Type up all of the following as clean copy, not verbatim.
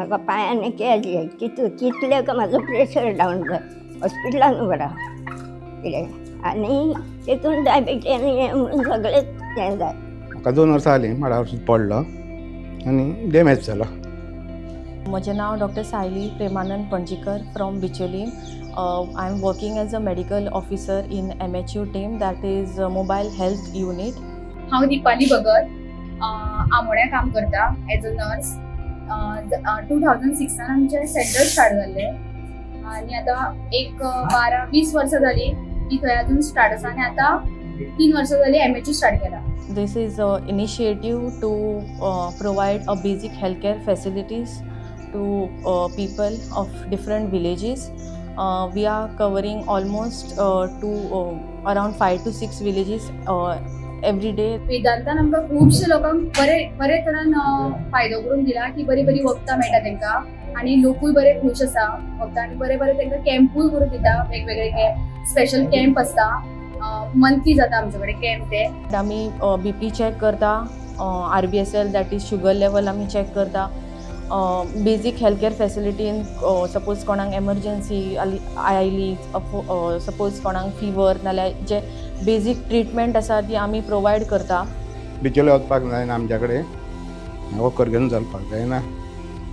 म्हाका पांयांनी केज जाय तितू तितले का म्हाजो प्रेशर डावन जाय हॉस्पिटलान उबो राव कितें आनी तितून डायबिटीज आनी हें म्हणून सगळेंच हें जाय. म्हाका 2 वर्सां जालीं माडार पडलो आनी डॅमेज जालो. म्हजें नांव doctor Sayali Premanand Panjikar from Bicholim. I am working as a medical officer in MHU team, that is mobile health unit. हांव दीपाली भगत, आमोण्या काम करता एज अ नर्स. 2006आन आमचें सेंटर स्टार्ट जाल्लें आनी आतां एक 12-20 वर्सां जालीं की थंय अजून स्टार्ट आसा आनी आतां 3 वर्सां जालीं एमएचयू स्टार्ट केला. This is a initiative to provide a basic healthcare facilities to people of different villages. We are covering almost to around 5 to 6 villages every day. वेदांतान आमकां खुबशे लोकांक बरे बरे तरान फायदो करून दिला की बरी बरी वखदां मेळटा तांकां आनी लोकूय बरे खूश आसा वखदां आनी बरे बरे तांकां कॅम्पूय करून दिता. वेगवेगळे कॅम्प, स्पेशल कॅम्प आसता, मंथली जाता आमचे कडेन कॅम्प ते. आमी बीपी चॅक करता, RBSL, that is sugar level आमी चॅक करता. बेजीक हेल्थ फॅसिलिटीन सपोज कोणाक एमरजन्सी आयली, सपोज कोणाक फिवर नाल्यार जे बेजीक ट्रिटमेंट आसा ती आमी प्रोवायड करता. बिचोले वचपाक जायना, आमच्या कडेन वखर घेवन चलपाक जायना,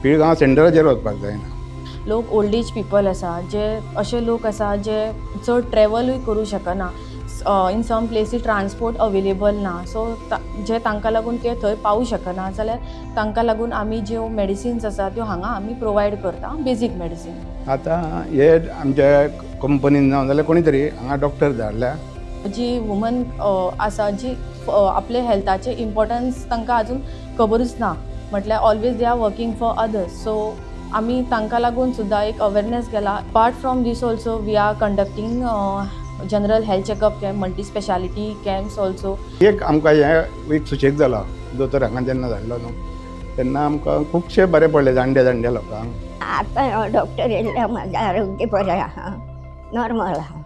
पिळगांव सेंटराचेर वचपाक जायना. लोक ओल्ड एज पिपल आसा, जे अशे लोक आसा जे चड ट्रॅवलूय करूं शकना, in some places transport available ना, सो जे तांकां लागून ते थंय पावूं शकना जाल्यार तांकां लागून आमी ज्यो मेडिसिन्स आसा त्यो हांगा आमी प्रोवायड करता, बेजीक मेडिसीन. आतां हे आमच्या कंपनीन जावं जाल्यार कोणी तरी हांगा डॉक्टर धाडल्या. जी वुमन आसा, जी आपले हेल्थाचें इम्पोर्टन्स तांकां अजून खबरूच ना, म्हटल्यार always they are working for others, so आमी तांकां लागून सुद्दां एक अवेरनेस केला. Apart from this also we are conducting general health checkup camp, multi speciality camps also. एक आमकां हें एक सुशेग जाला, दोतोर हांगा जेन्ना धाडलो न्हू तेन्ना आमकां खुबशें बरें पडलें जाणट्या जाणट्या लोकांक. आतां हो डॉक्टर येयल्ल्या म्हाजें आरोग्य बरें आहा, नॉर्मल आहा.